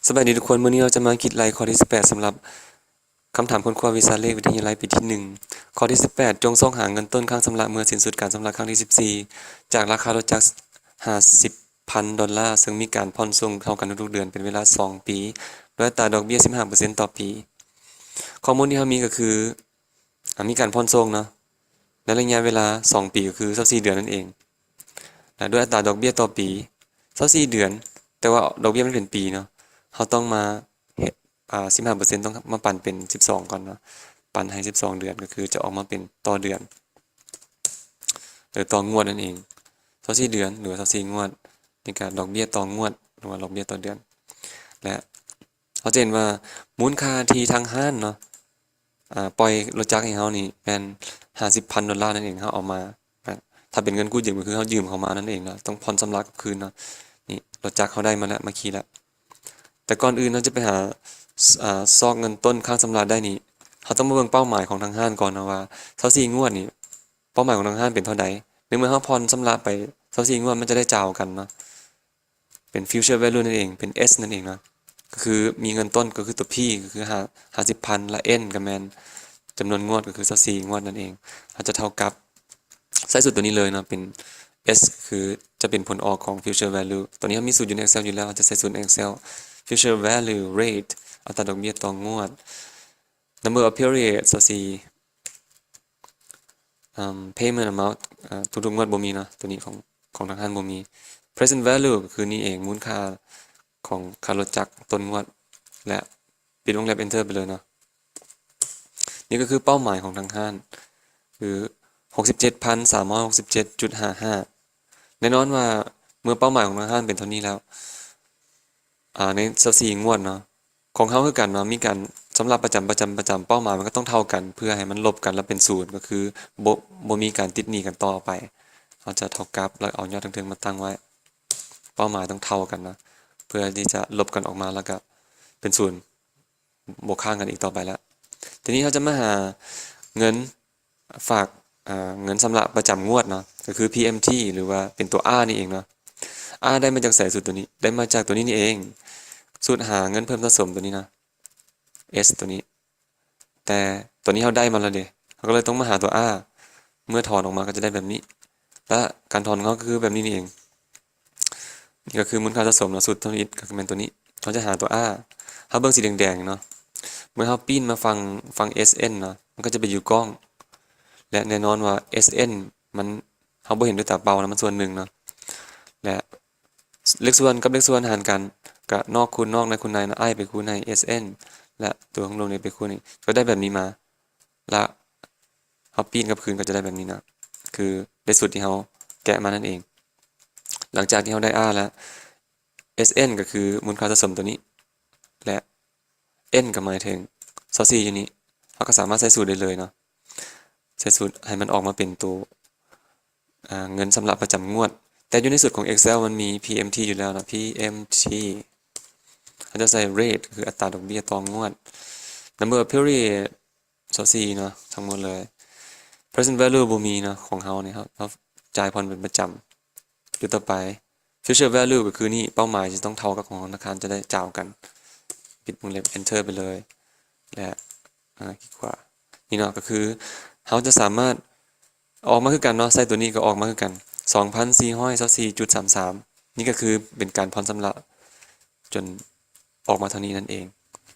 ສະບາຍດີທຸກຄົນ, ມື້ນີ້ເຮົາຈະມາຄິດໄລ່ຂໍ້ທີສິບແປດ ສຳລັບຄຳຖາມຄົ້ນຄວ້າວິຊາເລກວິທະຍາໄລປີທີໜຶ່ງ. ຂໍ້ທີສິບແປດ ຈົ່ງຊອກຫາເງິນຕົ້ນຄ້າງຊຳລະເມື່ອສິ້ນສຸດການຊຳລະຄັ້ງທີສິບສີ່ ຈາກລາຄາລົດຈັກຫ້າສິບພັນດອນລາ, ເຊິ່ງມີການຜ່ອນສົ່ງເທົ່າກັນທຸກໆເດືອນເປັນເວລາສອງປີ ດ້ວຍອັດຕາດອກເບ້ຍສິບຫ້າເປີເຊັນຕໍ່ປີ. ຂໍ້ມູນທີ່ເຮົາມີກໍຄື ອາ ມີການຜ່ອນສົ່ງເນາະ ໃນໄລຍະເວລາສອງປີ ກໍຄືຊາວສີ່ເດືອນນັ້ນເອງ ແລະ ດ້ວຍອັດຕາດອກເບ້ຍຕໍ່ປີຊາວສີ່ເດືອນ, ແຕ່ວ່າດອກເບ້ຍມັນເປັນປີເນາະ, ເຮົາຕ້ອງມາເຮັດ ອາ ສິບຫ້າເປີເຊັນ ຕ້ອງມາປັນເປັນສິບສອງກ່ອນເນາະ, ປັນໃຫ້ສິບສອງເດືອນ ກໍຄືຈະອອກມາເປັນຕໍ່ເດືອນ ຫຼື ຕໍ່ງວດນັ້ນເອງ, ຊາວສີ່ເດືອນ ຫຼືວ່າຊາວສີ່ງວດ, ນີ້ກໍດອກເບ້ຍຕໍ່ງວດ ຫຼືວ່າດອກເບ້ຍຕໍ່ເດືອນ ແລະ ເຮົາຈະເຫັນວ່າມູນຄ່າທີ່ທາງຮ້ານເນາະ ອາ ປ່ອຍລົດຈັກໃຫ້ເຮົານີ້ແມ່ນຫ້າສິບພັນດອນລານັ້ນເອງ. ເຮົາເອົາມາ ອາ ຖ້າເປັນເງິນກູ້ຢືມກໍຄືເຮົາຢືມເຂົາມານັ້ນເອງເນາະ, ຕ້ອງຜ່ອນຊຳລະກັບຄືນເນາະ. ນີ້ລົດຈັກເຮົາໄດ້ມາແລ້ວ ມາຂີ່ແລ້ວ, ແຕ່ກ່ອນອື່ນເຮົາຈະໄປຫາ ອາ ຊອກເງິນຕົ້ນຄ້າງຊຳລະໄດ້ນີ້ ເຮົາຕ້ອງມາເບິ່ງເປົ້າໝາຍຂອງທາງຮ້ານກ່ອນເນາະ ວ່າຊາວສີ່ງວດນີ້ ເປົ້າໝາຍຂອງທາງຮ້ານເປັນເທົ່າໃດ. ໃນເມື່ອເຮົາຜ່ອນຊຳລະໄປຊາວສີ່ງວດ ມັນຈະໄດ້ຈາວກັນເນາະ ເປັນ future value ນັ້ນເອງ ເປັນ S ນັ້ນເອງເນາະ, ກໍຄືມີເງິນຕົ້ນກໍຄືຕົວ P ກໍຄືຫ້າ ຫ້າສິບພັນ ແລະ N ກໍແມ່ນຈຳນວນງວດ ກໍຄືຊາວສີ່ງວດນັ້ນເອງ. ເຮົາຈະເທົ່າກັບ ໃຊ້ສູດຕົວນີ້ເລີຍເນາະ ເປັນ S ກໍຄືຈະເປັນຜົນອອກຂອງ future value. ຕົວນີ້ເຮົາມີສູດຢູ່ໃນ Excel ຢູ່ແລ້ວ, ເຮົາຈະໃຊ້ສູດໃນ Excel future value rate ອັດຕາດອກເບ້ຍຕໍ່ງວດ number of period ຊາວສີ່ ອາ payment amount ອາ ທຸກໆງວດບໍ່ມີເນາະ, ຕົວນີ້ຂອງ ຂອງທາງຮ້ານບໍ່ມີ. present value ກໍຄືນີ້ເອງ ມູນຄ່າຂອງຄ່າລົດຈັກຕົ້ນງວດ ແລະ ປິດວົງເລັບ enter ໄປເລີຍເນາະ. ນີ້ກໍຄືເປົ້າໝາຍຂອງທາງຮ້ານ ຄື ຫົກສິບເຈັດພັນສາມຮ້ອຍຫົກສິບເຈັດຈຸດຫ້າຫ້າ. ແນ່ນອນວ່າເມື່ອເປົ້າໝາຍຂອງທາງຮ້ານເປັນເທົ່ານີ້ແລ້ວ ອາ ໃນຊາວສີ່ງວດເນາະ ຂອງເຮົາຄືກັນເນາະ ມີການຊຳລະປະຈຳ ປະຈຳ ປະຈຳ ເປົ້າໝາຍມັນກໍຕ້ອງເທົ່າກັນ ເພື່ອໃຫ້ມັນລົບກັນແລ້ວເປັນສູນ ກໍຄືບໍ່ ບໍ່ມີການຕິດໜີ້ກັນຕໍ່ໄປ. ເຮົາຈະເທົ່າກັບ ແລ້ວເອົາຍອດທາງເທິງມາຕັ້ງໄວ້, ເປົ້າໝາຍຕ້ອງເທົ່າກັນເນາະ ເພື່ອທີ່ຈະລົບກັນອອກມາ ແລ້ວກໍເປັນສູນ ບໍ່ຄ້າງກັນອີກຕໍ່ໄປແລ້ວ. ທີນີ້ເຮົາຈະມາຫາເງິນຝາກ ອາ ເງິນຊຳລະປະຈຳງວດເນາະ ກໍຄື PMT ຫຼືວ່າເປັນຕົວ R ນີ້ເອງເນາະ. R ໄດ້ມາຈາກໃສ? ສູດຕົວນີ້ໄດ້ມາຈາກຕົວນີ້ນີ້ເອງ, ສູດຫາເງິນເພີ່ມສະສົມຕົວນີ້ເນາະ S ຕົວນີ້. ແຕ່ຕົວນີ້ເຮົາໄດ້ມາແລ້ວເດ, ເຮົາກໍເລີຍຕ້ອງມາຫາຕົວ R ເມື່ອຖອນອອກມາກໍຈະໄດ້ແບບນີ້ ແລະ ການຖອນຂອງເຮົາກໍຄືແບບນີ້ນີ້ເອງ. ນີ້ກໍຄືມູນຄ່າສະສົມເນາະ, ສູດທຳອິດກໍຄືແມ່ນຕົວນີ້. ເຮົາຈະຫາຕົວ R, ເຮົາເບິ່ງສີແດງໆເນາະ, ເມື່ອເຮົາປີ້ນມາຝັ່ງ ຝັ່ງ S N ເນາະ ມັນກໍຈະໄປຢູ່ກ້ອງ ແລະ ແນ່ນອນວ່າ S N ມັນ ເຮົາບໍ່ເຫັນດ້ວຍຕາເປົ່ານະ, ມັນສ່ວນໜຶ່ງເນາະ ແລະ ເລກສ່ວນກັບເລກສ່ວນຫານກັນ ກະນອກຄູນນອກ ໃນຄູນໃນນະ, I ໄປຄູນໃຫ້ S N ແລະ ຕົວຂ້າງລຸ່ມນີ້ໄປຄູນນີ້ ກໍໄດ້ແບບນີ້ມາ ລະເຮົາປີ້ນກັບຄືນກໍຈະໄດ້ແບບນີ້ນະ, ຄືໄດ້ສູດທີ່ເຮົາແກະມານັ້ນເອງ. ຫຼັງຈາກທີ່ເຮົາໄດ້ R ແລ້ວ S N ກໍຄືມູນຄ່າສະສົມຕົວນີ້ ແລະ N ກໍໝາຍເຖິງຊາວສີ່ຢູ່ນີ້, ເຮົາກໍສາມາດໃສ່ສູດໄດ້ເລີຍເນາະ, ໃສ່ສູດໃຫ້ມັນອອກມາເປັນໂຕ ອາ ເງິນຊຳລະປະຈຳງວດ. ແຕ່ຢູ່ໃນສູດຂອງ Excel ມັນມີ PMT ຢູ່ແລ້ວເນາະ, PMT ເຮົາຈະໃສ່ rate ກໍຄືອັດຕາດອກເບ້ຍຕໍ່ງວດ, number of period ຊາວສີ່ເນາະ ທັງໝົດເລີຍ. present value ບໍ່ມີເນາະ, ຂອງເຮົານີ້ ເຮົາ ເຮົາຈ່າຍຜ່ອນເປັນປະຈຳ. ຈຸດຕໍ່ໄປ future value ກໍຄືນີ້, ເປົ້າໝາຍຈະຕ້ອງເທົ່າກັບຂອງທະນາຄານ ຈະໄດ້ຈາວກັນ. ປິດວົງເລັບ enter ໄປເລີຍ ແລະ ອາ ຄລິກຂວາ. ນີ້ເນາະ ກໍຄືເຮົາຈະສາມາດ ອອກມາຄືກັນເນາະ, ໃສ່ຕົວນີ້ກໍອອກມາຄືກັນ ສອງພັນສີ່ຮ້ອຍຊາວສີ່ຈຸດສາມສາມ. ນີ້ກໍຄືເປັນການຜ່ອນຊຳລະຈົນອອກມາເທົ່ານີ້ນັ້ນເອງ,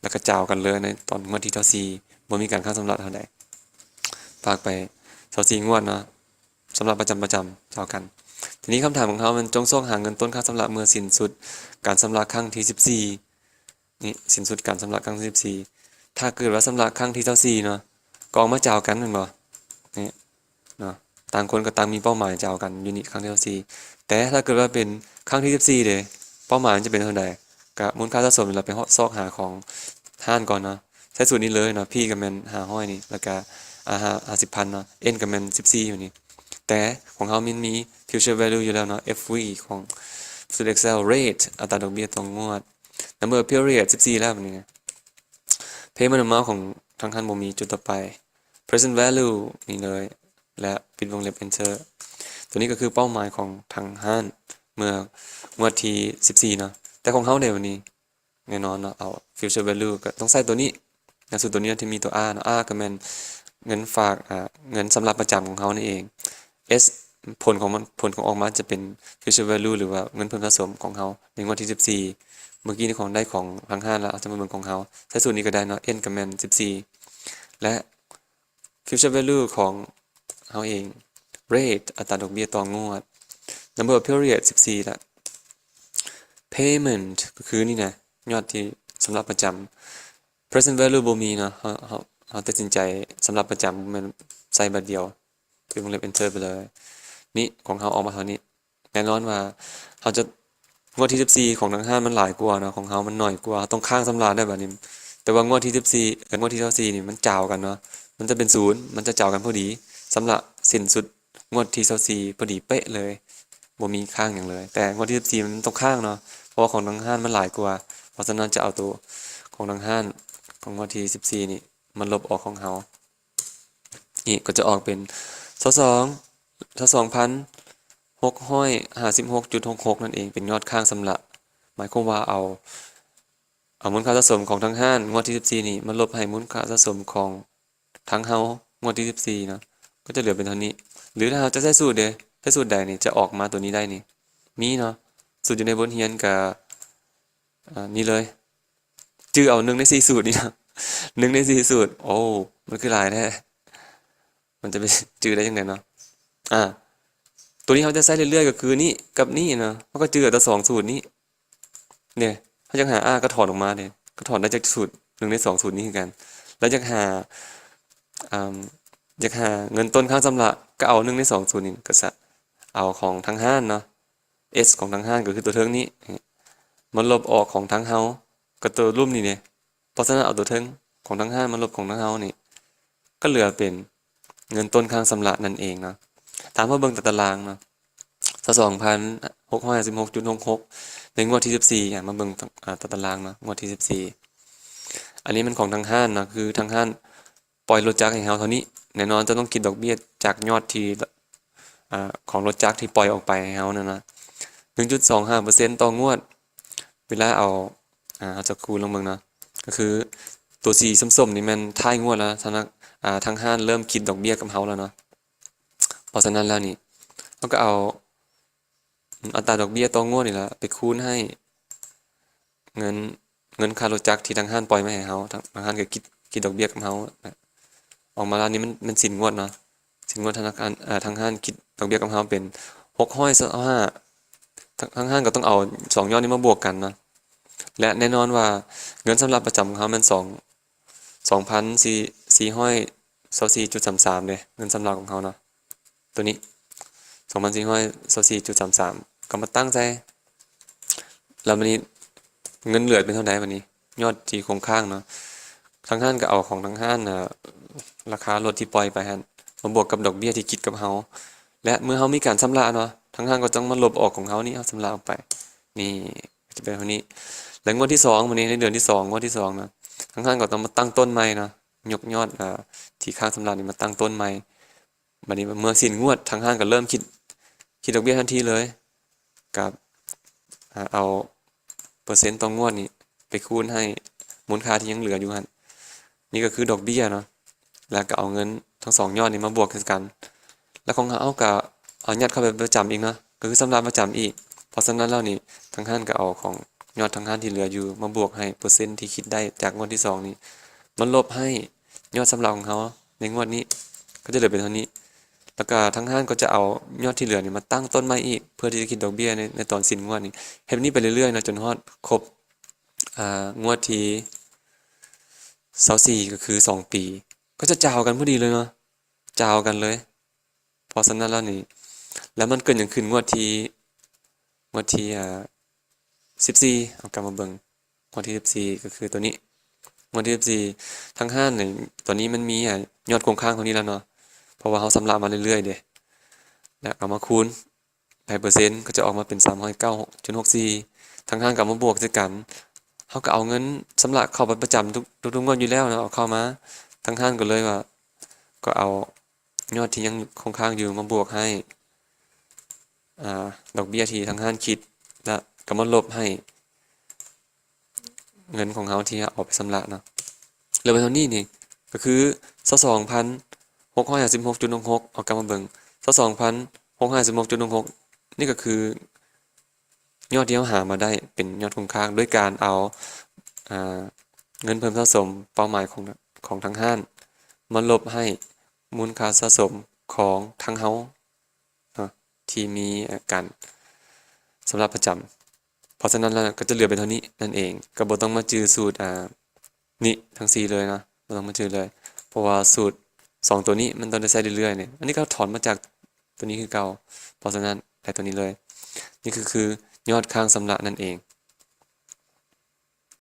ແລ້ວກໍຈາວກັນເລີຍໃນຕອນງວດທີຊາວສີ່ ບໍ່ມີການຄ້າງຊຳລະເທົ່າໃດ. ຝາກໄປຊາວສີ່ງວດເນາະ, ຊຳລະປະຈຳ ປະຈຳ ຈາວກັນ. ທີນີ້ຄຳຖາມຂອງເຮົາແມ່ນ ຈົ່ງຊອກຫາເງິນຕົ້ນຄ້າງຊຳລະເມື່ອສິ້ນສຸດການຊຳລະຄັ້ງທີສິບສີ່. ນີ້ ສິ້ນສຸດການຊຳລະຄັ້ງທີສິບສີ່. ຖ້າເກີດວ່າຊຳລະຄັ້ງທີຊາວສີ່ເນາະ ກໍອອກມາຈາວກັນແມ່ນບໍ່? ນີ້ເນາະ ຕ່າງຄົນກໍຕ່າງມີເປົ້າໝາຍຈາວກັນຢູ່ນີ້ ຄັ້ງທີຊາວສີ່. ແຕ່ຖ້າເກີດວ່າເປັນຄັ້ງທີສິບສີ່ເດ ເປົ້າໝາຍມັນຈະເປັນເທົ່າໃດ? ກະມູນຄ່າສະສົມນີ້ລະ ໄປຊອກຫາຂອງຮ້ານກ່ອນເນາະ, ໃຊ້ສູດນີ້ເລີຍເນາະ, P ກໍແມ່ນຫ້າຮ້ອຍນີ້ ແລ້ວກະ R ຫ້າ ຫ້າສິບພັນເນາະ, N ກໍແມ່ນສິບສີ່ຢູ່ນີ້. ແຕ່ຂອງເຮົາມັນມີ future value ຢູ່ແລ້ວເນາະ, F V ຂອງສູດ Excel, rate ອັດຕາດອກເບ້ຍຕໍ່ງວດ, number of period ສິບສີ່ແລ້ວບັດນີ້. payment amount ຂອງທາງຮ້ານບໍ່ມີ. ຈຸດຕໍ່ໄປ present value ນີ້ເລີຍ ແລະ ປິດວົງເລັບ enter. ຕົວນີ້ກໍຄືເປົ້າໝາຍຂອງທາງຮ້ານເມື່ອງວດທີສິບສີ່ເນາະ, ແຕ່ຂອງເຮົາເດບັດນີ້ ແນ່ນອນເນາະ ເອົາ future value ກໍຕ້ອງໃສ່ຕົວນີ້ ແລ້ວສູດຕົວນີ້ທີ່ມີຕົວ R ເນາະ R ກໍແມ່ນເງິນຝາກ ອ່າ ເງິນສຳລັບປະຈຳຂອງເຮົານັ້ນເອງ. S ຜົນຂອງມັນ ຜົນຂອງອອກມາຈະເປັນ future value ຫຼືວ່າເງິນເພີ່ມສະສົມຂອງເຮົາໃນງວດທີສິບສີ່. ເມື່ອກີ້ນີ້ຂອງ ໄດ້ຂອງທາງຮ້ານແລ້ວ ເຮົາຈະມາເບິ່ງຂອງເຮົາ ໃສ່ສູດນີ້ກໍໄດ້ເນາະ N ກໍແມ່ນສິບສີ່ ແລະ future value ຂອງເຮົາເອງ rate ອັດຕາດອກເບ້ຍຕໍ່ງວດ number of period ສິບສີ່ ລະ payment ກໍຄືນີ້ນະ ຍອດທີ່ສຳລັບປະຈຳ present value ບໍ່ມີເນາະ ເຮົາ ເຮົາ ເຮົາຕັດສິນໃຈສຳລັບປະຈຳ ແມ່ນໃສ່ບາດດຽວ ຄືວົງເລັບ enter ໄປເລີຍ. ນີ້ຂອງເຮົາອອກມາເທົ່ານີ້. ແນ່ນອນວ່າເຮົາຈະ ງວດທີສິບສີ່ຂອງທາງຮ້ານມັນຫຼາຍກວ່າເນາະ ຂອງເຮົາມັນໜ້ອຍກວ່າ ເຮົາຕ້ອງຄ້າງຊຳລະໄດ້ບາດນີ້. ແຕ່ວ່າງວດທີສິບສີ່ ເອີ ງວດທີຊາວສີ່ນີ້ມັນຈາວກັນເນາະ ມັນຈະເປັນສູນ ມັນຈະຈາວກັນພໍດີ ຊຳລະສິ້ນສຸດງວດທີຊາວສີ່ພໍດີເປະເລີຍ ບໍ່ມີຄ້າງຫຍັງເລີຍ. ແຕ່ງວດທີສິບສີ່ມັນຕ້ອງຄ້າງເນາະ ເພາະວ່າຂອງທາງຮ້ານມັນຫຼາຍກວ່າ ເພາະສະນັ້ນຈະເອົາໂຕຂອງທາງຮ້ານຂອງງວດທີສິບສີ່ນີ້ມາລົບອອກຂອງເຮົາ. ນີ້ກໍຈະອອກເປັນ ຊາວສອງ ຊາວສອງພັນຫົກຮ້ອຍຫ້າສິບຫົກຈຸດຫົກຫົກ ນັ້ນເອງ ເປັນຍອດຄ້າງຊຳລະ. ໝາຍຄວາມວ່າເອົາ ເອົາມູນຄ່າສະສົມຂອງທາງຮ້ານງວດທີສິບສີ່ນີ້ມາລົບໃຫ້ມູນຄ່າສະສົມຂອງທາງເຮົາງວດທີສິບສີ່ເນາະ ກໍຈະເຫຼືອເປັນເທົ່ານີ້. ຫຼືຖ້າເຮົາຈະໃຊ້ສູດເດ ໃຊ້ສູດໃດນີ້ຈະອອກມາຕົວນີ້ໄດ້ນີ້ ມີເນາະ ສູດຢູ່ໃນບົດຮຽນກະ ອ່າ ນີ້ເລີຍ ຈື່ເອົາໜຶ່ງໃນສີ່ສູດນີ້ເນາະ ໜຶ່ງໃນສີ່ສູດ. ໂອ້ ມັນຄືຫຼາຍແທ້ ມັນຈະໄປຈື່ໄດ້ຈັ່ງໃດເນາະ. ອ່າ ຕົວນີ້ເຮົາຈະໃຊ້ເລື້ອຍໆ ກໍຄືນີ້ກັບນີ້ເນາະ ເຮົາກໍຈື່ເອົາແຕ່ສອງສູດນີ້ເດ້. ເຮົາຢາກຫາ R ກໍຖອນອອກມາເດ້ ກໍຖອນໄດ້ຈາກສູດ ໜຶ່ງໃນສອງສູດນີ້ຄືກັນ. ແລ້ວຢາກຫາ ອ່າ ຢາກຫາເງິນຕົ້ນຄ້າງຊຳລະ ກໍເອົາໜຶ່ງໃນສອງສູດນີ້ ກໍສະ ເອົາຂອງທາງຮ້ານເນາະ S ຂອງທາງຮ້ານກໍຄືຕົວເທິງນີ້ ມາລົບອອກຂອງທາງເຮົາ ກໍຕົວລຸ່ມນີ້ເດ້. ເພາະສະນັ້ນເອົາຕົວເທິງຂອງທາງຮ້ານມາລົບຂອງທາງເຮົານີ້ ກໍເຫຼືອເປັນເງິນຕົ້ນຄ້າງຊຳລະນັ້ນເອງເນາະ. ຕາມມາເບິ່ງຕາຕະລາງເນາະ ຊາວສອງພັນຫົກຮ້ອຍຫ້າສິບຫົກຈຸດຫົກຫົກ ໃນງວດທີສິບສີ່ ອາ ມາເບິ່ງ ອາ ຕາຕະລາງເນາະ ງວດທີສິບສີ່. ອັນນີ້ແມ່ນຂອງທາງຮ້ານເນາະ ຄືທາງຮ້ານ ປ່ອຍລົດຈັກໃຫ້ເຮົາເທົ່ານີ້ ແນ່ນອນຈະຕ້ອງຄິດດອກເບ້ຍຈາກຍອດທີ່ ອາ ຂອງລົດຈັກທີ່ປ່ອຍອອກໄປໃຫ້ເຮົານັ້ນນະ ໜຶ່ງຈຸດສອງຫ້າເປີເຊັນຕໍ່ງວດ. ເວລາເອົາ ອາ ເຮົາຈະຄູນລອງເບິ່ງເນາະ ກໍຄືຕົວສີສົ້ມໆນີ້ແມ່ນທ້າຍງວດແລ້ວ ທາງ ອາ ທາງຮ້ານເລີ່ມຄິດດອກເບ້ຍກັບເຮົາແລ້ວເນາະ. ເພາະສະນັ້ນແລ້ວນີ້ ເຮົາກໍເອົາ ອັດຕາດອກເບ້ຍຕໍ່ງວດນີ້ລະ ໄປຄູນໃຫ້ເງິນ ເງິນຄ່າລົດຈັກທີ່ທາງຮ້ານປ່ອຍມາໃຫ້ເຮົາ ທາງ ທາງຮ້ານກໍຄິດ ຄິດດອກເບ້ຍກັບເຮົາ ອອກມາແລ້ວນີ້ມັນ ມັນສິ້ນງວດເນາະ ສິ້ນງວດທະນາຄານ ເອີ ທາງຮ້ານຄິດດອກເບ້ຍກັບເຮົາເປັນຫົກຮ້ອຍຊາວຫ້າ ທາງ ທາງຮ້ານກໍຕ້ອງເອົາສອງຍອດນີ້ມາບວກກັນເນາະ ແລະ ແນ່ນອນວ່າເງິນຊຳລະປະຈຳຂອງເຮົາແມ່ນສອງ ສອງພັນສີ່ຮ້ອຍຊາວສີ່ຈຸດສາມສາມເດ້ ເງິນຊຳລະຂອງເຮົາເນາະ ຕົວນີ້ ສອງພັນສີ່ຮ້ອຍຊາວສີ່ຈຸດສາມສາມ ກໍມາຕັ້ງໃສ່ ແລ້ວບາດນີ້ເງິນເຫຼືອເປັນເທົ່າໃດບາດນີ້ ຍອດທີ່ຄົງຄ້າງເນາະ ທາງຮ້ານກໍເອົາຂອງທາງຮ້ານ ອາ ລາຄາລົດທີ່ປ່ອຍໄປຫັ້ນ ມາບວກກັບດອກເບ້ຍທີ່ຄິດກັບເຮົາ ແລະ ເມື່ອເຮົາມີການຊຳລະເນາະ ທາງຮ້ານກໍຕ້ອງມາລົບອອກຂອງເຮົານີ້ ເຮົາຊຳລະອອກໄປ ນີ້ ຈະເປັນເທົ່ານີ້. ແລ້ວງວດທີສອງ ບາດນີ້ໃນເດືອນທີສອງ ງວດທີສອງນະ ທາງຮ້ານກໍຕ້ອງມາຕັ້ງຕົ້ນໃໝ່ເນາະ ຍົກຍອດ ອາ ທີ່ຄ້າງຊຳລະນີ້ມາຕັ້ງຕົ້ນໃໝ່. ບາດນີ້ເມື່ອສິ້ນງວດ ທາງຮ້ານກໍເລີ່ມຄິດ ຄິດດອກເບ້ຍທັນທີເລີຍ ກັບ ອາ ເອົາເປີເຊັນຕໍ່ງວດນີ້ໄປຄູນໃຫ້ມູນຄ່າທີ່ຍັງເຫຼືອຢູ່ຫັ້ນ ນີ້ກໍຄືດອກເບ້ຍເນາະ ແລ້ວກໍເອົາເງິນທັງສອງຍອດນີ້ມາບວກໃສ່ກັນ ແລ້ວຂອງເຮົາກໍເອົາຍັດເຂົ້າໄປປະຈຳອີກເນາະ ກໍຄືຊຳລະປະຈຳອີກ. ເພາະສະນັ້ນແລ້ວນີ້ ທາງຮ້ານກໍເອົາຂອງຍອດທາງຮ້ານທີ່ເຫຼືອຢູ່ມາບວກໃຫ້ເປີເຊັນທີ່ຄິດໄດ້ຈາກງວດທີສອງນີ້ ມາລົບໃຫ້ຍອດຊຳລະຂອງເຮົາໃນງວດນີ້ ກໍຈະເຫຼືອເປັນເທົ່ານີ້. ແລ້ວກໍທາງຮ້ານກໍຈະເອົາຍອດທີ່ເຫຼືອນີ້ມາຕັ້ງຕົ້ນໃໝ່ອີກ ເພື່ອທີ່ຈະຄິດດອກເບ້ຍໃນ ໃນຕອນສິ້ນງວດນີ້ ເຮັດແບບນີ້ໄປເລື້ອຍໆເນາະ ຈົນຮອດຄົບ ອາ ງວດທີຊາວສີ່ ກໍຄືສອງປີ ກໍຈະຈາວກັນພໍດີເລີຍເນາະ ຈາວກັນເລີຍ. ເພາະສະນັ້ນແລ້ວນີ້ ແລ້ວມັນເກີດຫຍັງຂຶ້ນງວດທີ ງວດທີ ອາ ສິບສີ່ ເຮົາກັບມາເບິ່ງ ງວດທີສິບສີ່ ກໍຄືຕົວນີ້ ງວດທີສິບສີ່ ທາງຮ້ານນີ້ ຕອນນີ້ມັນມີ ອາ ຍອດຄົງຄ້າງເທົ່ານີ້ແລ້ວເນາະ ເພາະວ່າເຮົາຊຳລະມາເລື້ອຍໆເດ້ ແລ້ວເອົາມາຄູນໃຫ້ເປີເຊັນ ກໍຈະອອກມາເປັນສາມຮ້ອຍເກົ້າຈຸດຫົກສີ່ ທາງຮ້ານກໍເອົາມາບວກໃສ່ກັນ ເຮົາກໍເອົາເງິນຊຳລະເຂົ້າໄປປະຈຳທຸກ ທຸກໆງວດຢູ່ແລ້ວເນາະ ເອົາເຂົ້າມາ ທາງຮ້ານກໍເລີຍວ່າ ກໍເອົາຍອດທີ່ຍັງຄົງຄ້າງຢູ່ມາບວກໃຫ້ ອາ ດອກເບ້ຍທີ່ທາງຮ້ານຄິດ ແລ້ວກໍມາລົບໃຫ້ ເງິນຂອງເຮົາທີ່ເຮົາເອົາໄປຊຳລະເນາະ. ເຫຼືອໄປເທົ່ານີ້ນີ້ ກໍຄື ຊາວສອງພັນຫົກຮ້ອຍຫ້າສິບຫົກຈຸດຫົກຫົກ ເອົາກັບມາເບິ່ງ ຊາວສອງພັນຫົກຮ້ອຍຫ້າສິບຫົກຈຸດຫົກຫົກ ນີ້ກໍຄືຍອດທີ່ເຮົາຫາມາໄດ້ເປັນຍອດຄົງຄ້າງ ໂດຍການເອົາ ອາ ເງິນເພີ່ມສະສົມເປົ້າໝາຍຂອງ ຂອງທາງຮ້ານ ມາລົບໃຫ້ມູນຄ່າສະສົມຂອງທາງເຮົາເນາະ ທີ່ມີ ອາ ການຊຳລະປະຈຳ. ເພາະສະນັ້ນແລ້ວກໍຈະເຫຼືອເປັນເທົ່ານີ້ນັ້ນເອງ ກໍບໍ່ຕ້ອງມາຈື່ສູດ ອາ ນີ້ທັງສີ່ເລີຍເນາະ ບໍ່ຕ້ອງມາຈື່ເລີຍ ເພາະວ່າສູດສອງຕົວນີ້ມັນຕ້ອງໄດ້ໃຊ້ເລື້ອຍໆນີ້. ອັນນີ້ກໍຖອນມາຈາກຕົວນີ້ຄືເກົ່າ ເພາະສະນັ້ນໄດ້ຕົວນີ້ເລີຍ. ນີ້ຄື ຄືຍອດຄ້າງຊຳລະນັ້ນເອງ.